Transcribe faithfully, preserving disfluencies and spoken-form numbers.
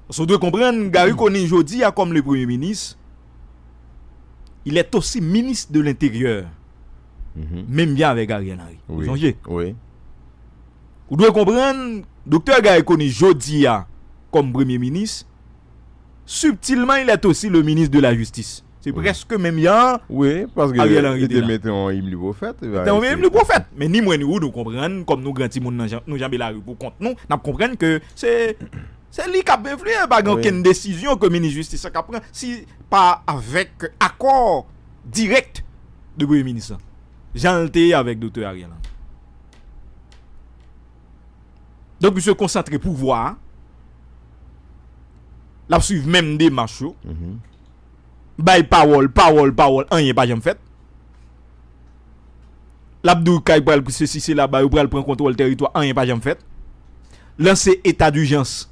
Paske w dwe konprann, Garry Conille jodi a kòm le premye minis, il est aussi ministre de l'intérieur. Menm jan avèk Ariel Henry. Ou sonje? Ou dwe konprann, Doktè Garry Conille jodi a kòm premye minis, subtilement il est aussi le ministre de la justice. Se prèske menm jan. Wi, paske Ariel Henry te mete yon imli pwofèt. Te yon imli pwofèt. Men ni mwen ni ou nou konprann, kòm nou gran timoun, nou janbe lari pou kont nou, n ap konprann ke se se li k ap enfliye, pa gen okenn desizyon ke minis jistis la ka pran si pa avèk akò dirèk de premye minis lan, jan l te ye avèk Doktè Ariel Henry. Donk misye konsantre pouvwa a, l ap swiv menm demach yo, bay pawòl, pawòl, pawòl, anyen pa janm fèt. L ap di w kay pral sesi sela, ba yo pral pran kontwòl tèritwa, anyen pa janm fèt. Lanse eta dijans